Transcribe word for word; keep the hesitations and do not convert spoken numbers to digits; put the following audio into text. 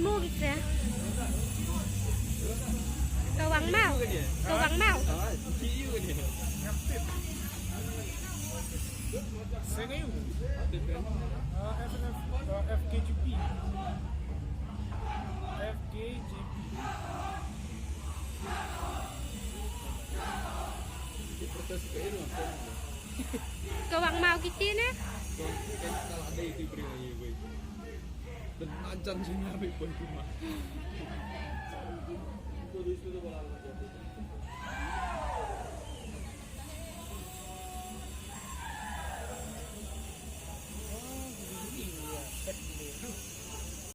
Kita. Kawang mau. Kawang mau. Sengayu. Uh, F F, uh, F K G P. F K G P. Kawang mau kita ni. Dan ajan sini ambil pun cuma.